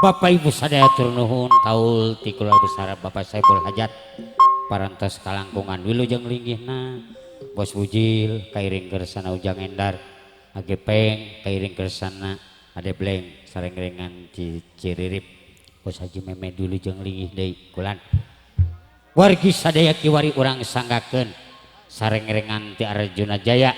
Bapak Ibu sadaya atur nuhun kaul ti keluarga besar Bapak Saiful Hajat parantos kalangkungan wilujeng linggihna Bos Bujil kairing kersana Ujang Endar Agepeng kairing kersana Ade Bleng sareng-rengan Ciririp Bos Haji Memed wilujeng linggih deui kulan wargi sadaya kiwari urang sanggakeun sareng-rengan ti Arjuna Jaya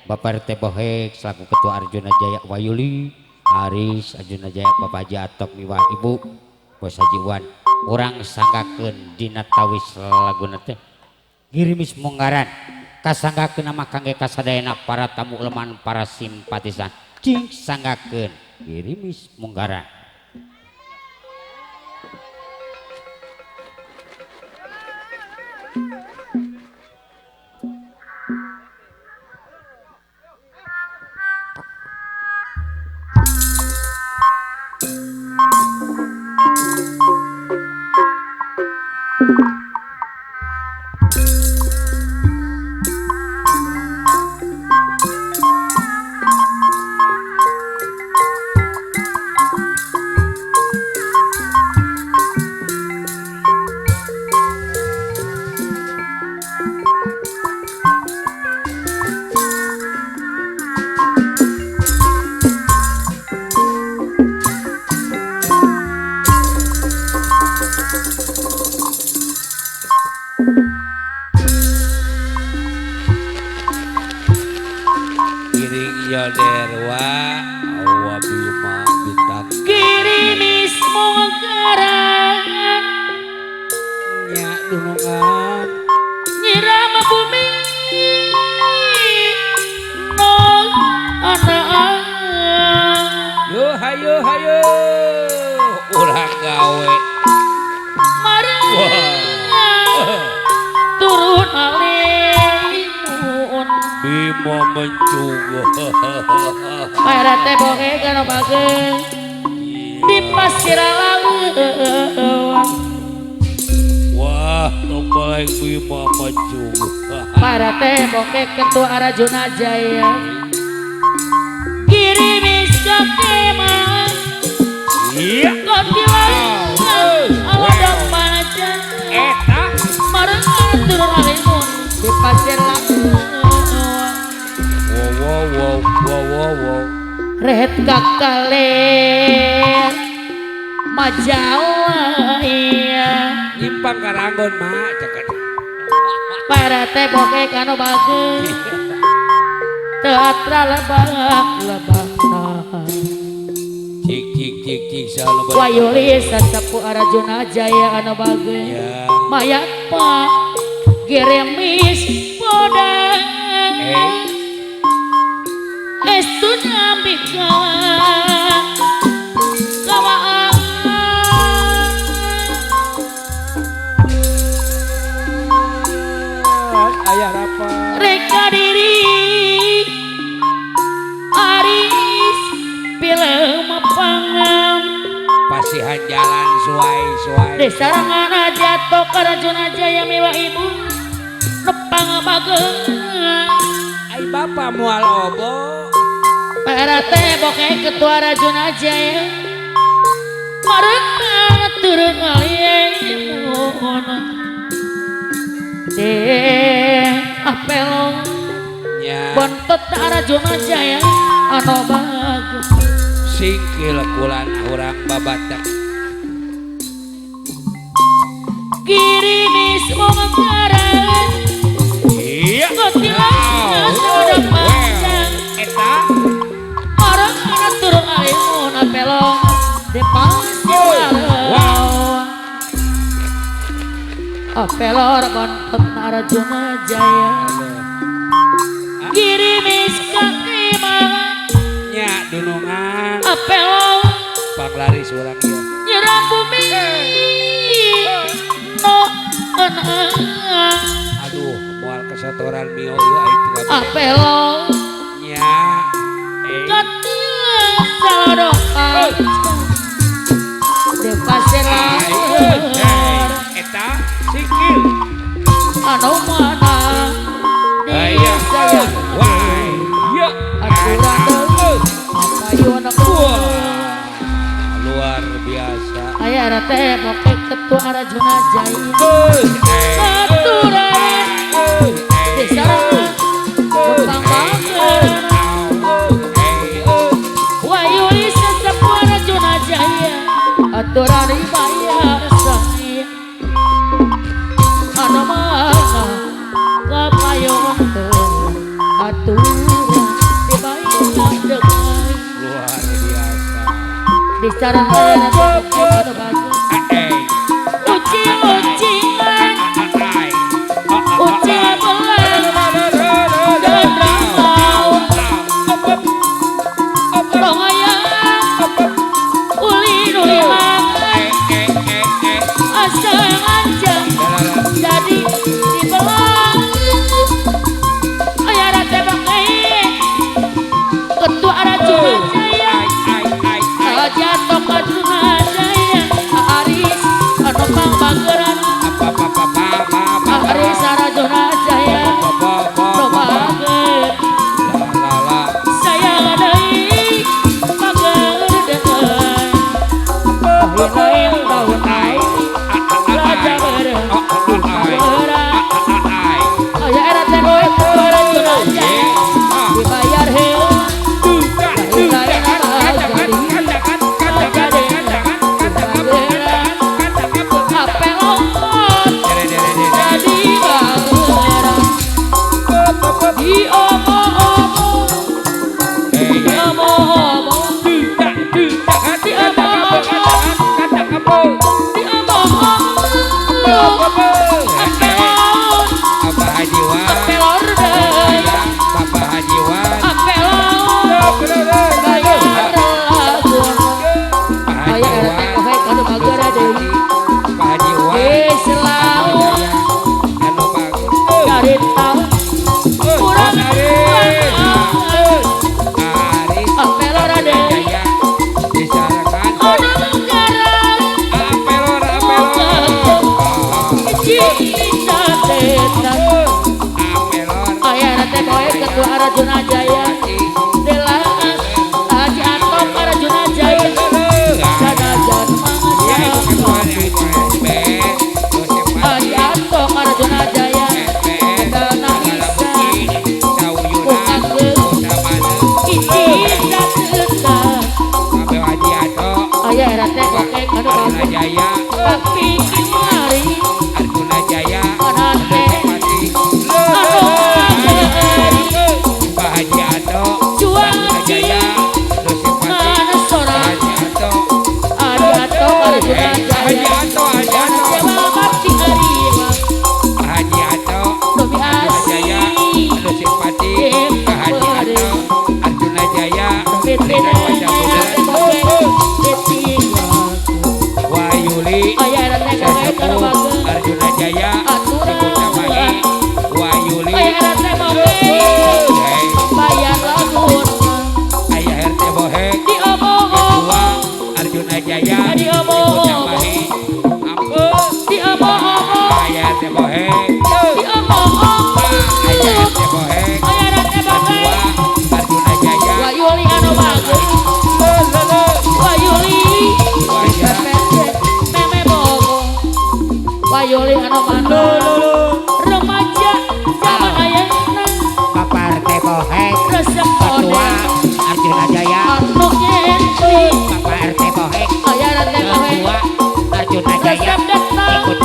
Bapak RT Bohek selaku Ketua Arjuna Jaya Wayuli Aris Arjuna Jaya Bapak Haji Atok miwah Ibu Bos Haji Wan urang sanggakeun dina tawis laguna teh Girimis Munggaran kasanggakeun nama kangge kasadayana para tamu uleman para simpatisan cing sanggakeun Girimis Munggaran. Girimis Munggaran nya dunungan nyiram bumi nol anak yo hayo hayo urang gawe mari turun alimun Bima mencuga Para teh bohe kana bageng di pasir laut. Wah, tomboleng Bima mencuga. Para teh bohe Ketua Arjuna Jaya Girimis kemah. Iya. Kotilang aladang panjang. Eta marang turun alimun di pasir laut. Wow wow wow wow wow. Red kakaler majalah nyimpang karanggon mak cakap. Para teh boke kanu bagus teatra lebak lebak cik cik cik cik salah. Wayuli sasapu Arjuna Jaya anu bagus mayat pak Girimis podang. Estu nyambi kawa ayah rapa reka diri Aris film pangam pasihan jalan suai suai desa rangan jatuh ke Arjuna Jaya miwa ibu nepang bageng ai bapak mual obo Para teh boke Ketua Arjuna Jaya marang turun alimun deh apelong bontot Arjuna Jaya anu bagus singkil kulan urang babatak Girimis Munggaran iya kotilang sudah panjang eta orang anak turun alimun apelong de pasir apelor bontot Arjuna Jaya Girimis kakimah nya dunungan apelong panglaris urang ieu nyiram bumi no aduh moal kesatoran mio ieu ai apelong nya katilang saladokan de pasir eta sikil anu mana aya wah ya aturan deui luar biasa. Aya RT boke ketua Arjuna Jaya aturan desa Kembang Bageran Wayuli sesepuh Arjuna Jaya aturan dibayar saya anu mana kapayon teu aturan dibayar deui luar biasa disarankan ucing-ucingan ucing belang dan rantau rongayang ulin-uliman asal aja jadi dibelang aya rate bangke ketua Arjuna Jaya jatuh Arjuna Jaya Aris anu pangbageran Aris Arjuna Jaya nu bager sayang deui bager deui lain tahun raja bareng aya era teh boy Arjuna Jaya dibayar heula Ketua Arjuna Jaya Delaas Haji Atom Arjuna Jaya Sanajan Haji Atom Arjuna Jaya Dana Isa Ici Sateta Aya era teh boke kanu Papi Kimari Arjuna Jaya Anate Arjuna Jaya Wayuli bayar lagu Ayah RT Bohek Arjuna Jaya Ayah RT Bohek Ayah RT Bohek Arjuna Jaya Wayuli anu bagus Wayuli Meme Bogo Wayuli anu mana remaja zaman ayeuna Bapak RT Bohek resep Ketua Arjuna Jaya anu nyentri Bapak RT Bohek Aya RT Bohek Ketua Arjuna Jaya resep datang ikut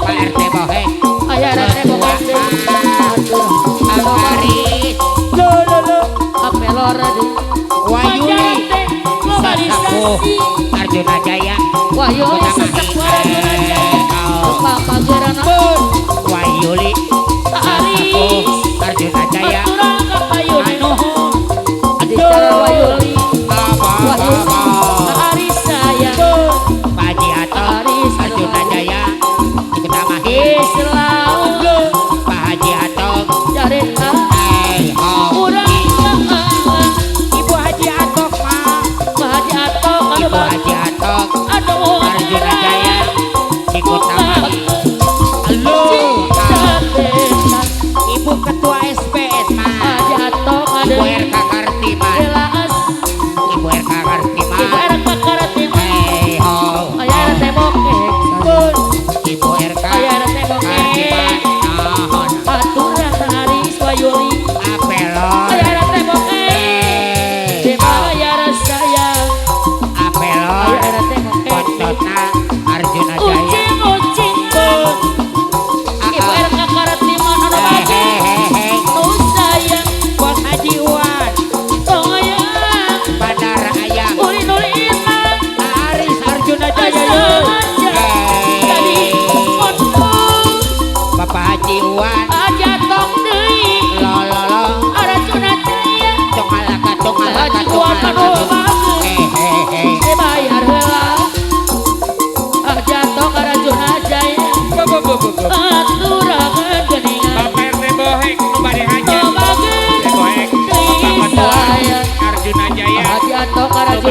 Pak RT Bohek Aya RT Bohek Aris Apelor Wayuli Sesepuh Arjuna Jaya Wayuli Sesepuh Arjuna Jaya Bapak Wayuli Aris Arjuna Jaya Wayuli Aris saya Pak Haji Ato Arjuna Jaya ikut amahi Pak Haji Ato Carita Ibu Haji Atok Pak Haji Atok Ibu Haji Atok Arjuna Jaya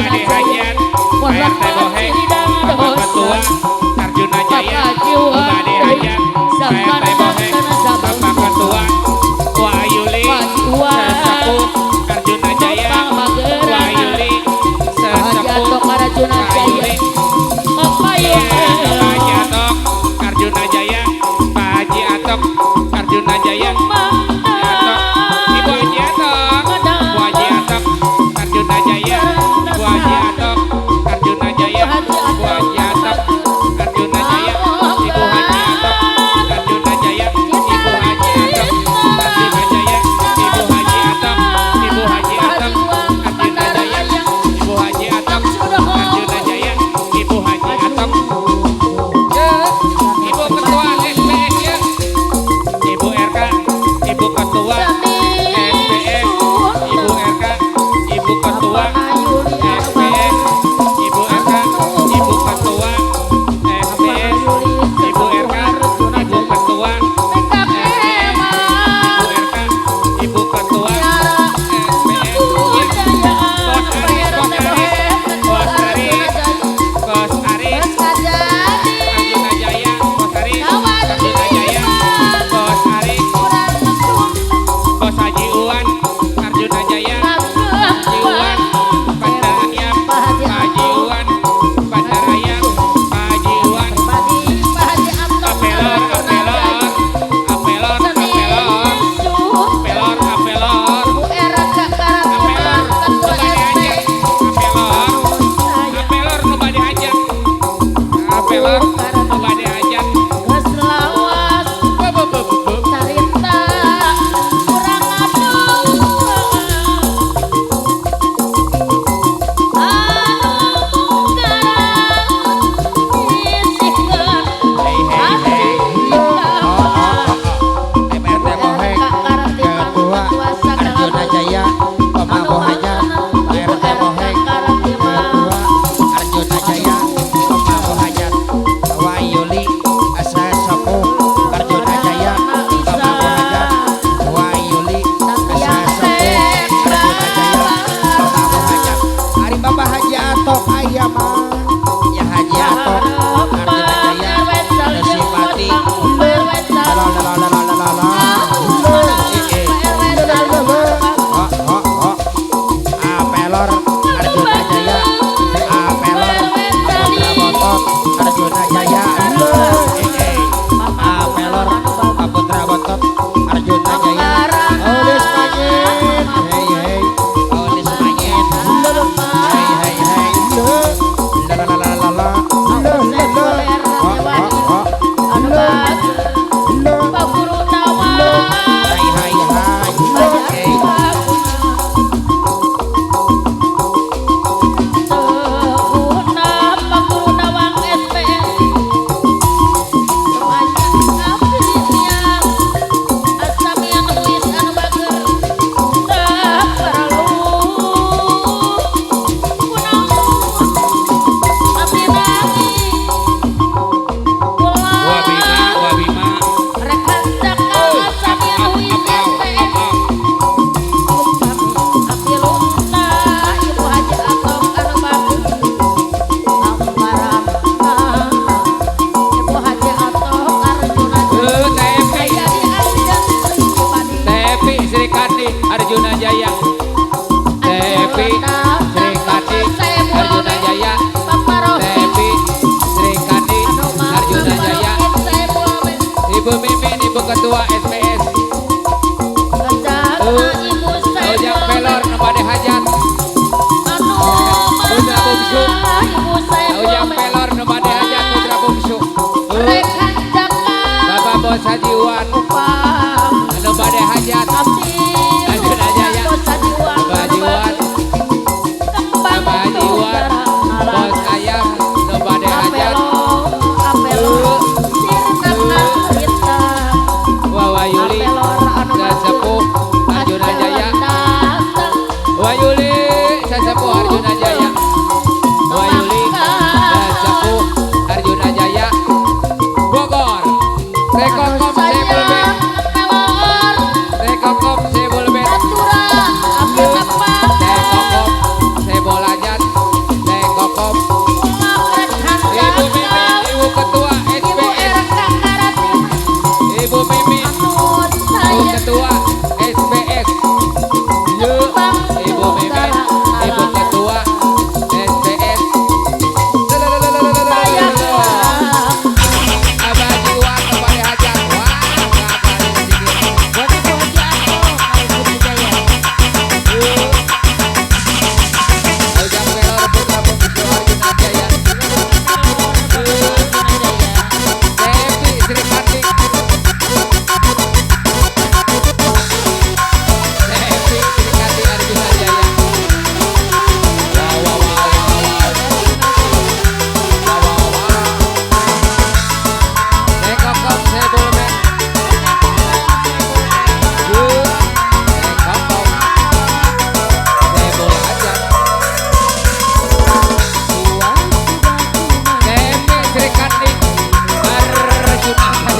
Arjuna Jaya Pak RT Boheng, Bapak Ketua Arjuna Jaya, Bade Hajat, Pak RT Boheng, Bapak Ketua Wa Yuli, Sesepuh Arjuna Jaya, Wa Yuli, Sesepuh Arjuna Jaya, Pak Haji Atok Arjuna Jaya, Pak Haji Atok Arjuna Jaya, Atok, Ibu Haji Atok, Bu Haji Atok Arjuna Jaya, Bu Haji Atok Arjuna Jaya, Bu Haji Atok Arjuna Jaya, Ibu Haji Atok Arjuna Jaya, Ibu Haji Atok Arjuna Jaya, Ibu Haji Atok, Ibu Haji Atok Arjuna Jaya, Ibu Haji Atok Arjuna Jaya, Ibu Haji Atok. Ibu Ketua SPS ya, Ibu RK, Ibu Ketua SPS, Ibu RK, Ibu Ketua SPS, Ibu RK, Ibu Ketua SPS, Ibu RK, Ibu Ketua SPS, Ibu RK, Ibu Ketua SPS. Bos Aris, Bos Aris, Bos Aris, Bos Aris, Arjuna Jaya, Bos Aris, Arjuna Jaya, Bos Aris, Bos Haji Uwan, Arjuna Jaya, Haji Uwan, Bandar Ayam, Haji Uwan, Bandar Ayam, Haji Uwan, Apelor, Apelor, Apelor, Apelor, Apelor, Apelor, Apelor, nu bade hajat, Apelor, Apelor nu bade hajat, Apelor nu bade hajat, bu bu bu bu. Hei hei hei. MRT Boheng, Ketua Arjuna Jaya, Pemangku Hajat, Pak RT Boheng, Ketua Arjuna Jaya, Pemangku Hajat, Wa Yuli, Sesepuh Arjuna Jaya, Pemangku Hajat, Wa Yuli, Sesepuh Arjuna Jaya, Pemangku Hajat. Ari Bapak Haji Atok aya mah, ya Haji Atok Arjuna Jaya, ada simpati. La la la la la la la. Ho ho ho. Apelor Arjuna Jaya, Apelor Putra Botot Arjuna Jaya. Apelor Putra Botot Arjuna Jaya. Olis manyet, hey hey. Olis manyet, hey hey hey. La la la la la. La la la. Ho ho ho. Hai hai hai. Hey. Wabima, Wabima, TP, TP Sri Kandi Arjuna Jaya, TP Sri Kandi Arjuna Jaya, TP Sri Kandi Arjuna Jaya, Ibu Mimin, Ibu Ketua SPS, Ojang Pelor nu bade hajat, Putra Bungsu, Ojang Pelor nu bade hajat Putra Bungsu, Bapak Bos Haji Wan, anu bade hajat, Arjuna Jaya, Bapak Haji Wan, Bapak Haji Wan, Bos Ayam nu bade hajat, Wawa Yuli, Sesepuh Arjuna Jaya, Wayuli, Sesepuh Arjuna Jaya, Wayuli, Sesepuh Arjuna Jaya, Bogor, Rekokom Sebulbek, Rekokom Sebulbek. SPS. Ibu Memet, Ibu Ketua SPS. Abah Jiwa kembali hajat. Wah, buat Ibu Haji Ato Arjuna Jaya. Ujang Pelor Putra Bungsu Arjuna Jaya. Devi Sri Kandi. Devi Sri Kandi Arjuna Jaya. Wow wow wow wow. Wow wow wow. Tekokom Sebulmen. Tekokom Sebul Hajat. Devi Sri Kandi Arjuna Jaya.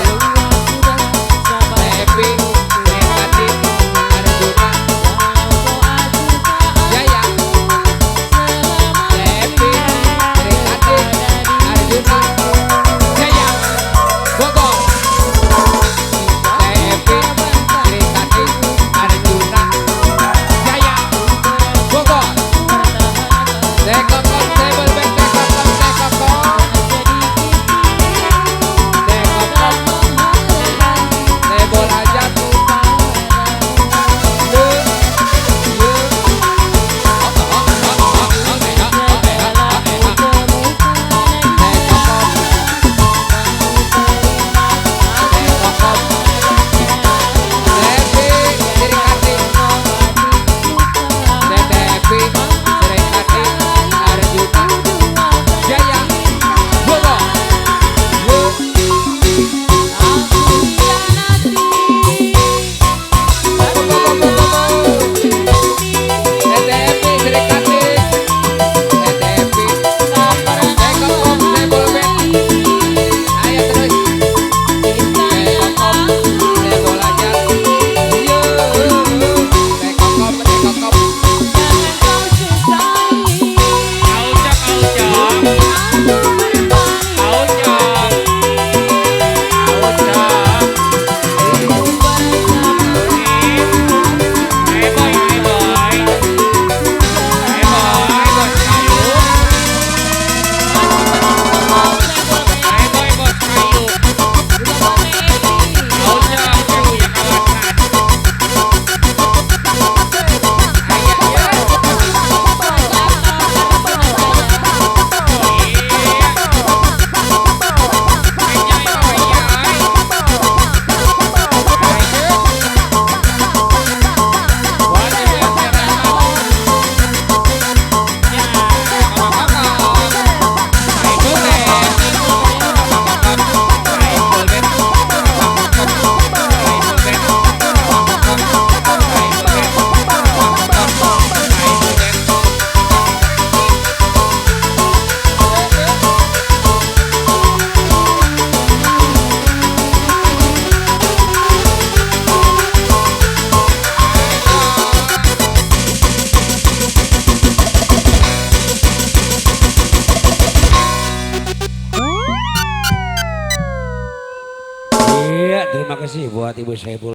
Devi Sri Kandi Arjuna Jaya. Devi Sri Kandi Arjuna Jaya. Bogor. Devi Sri Kandi Arjuna Jaya. Bogor. Tekokom Sebulmen, tekokom tekokom. Tekokom Sebul Hajat. Ye, ye. Ayo terus. Iya, terima kasih buat Ibu Saiful.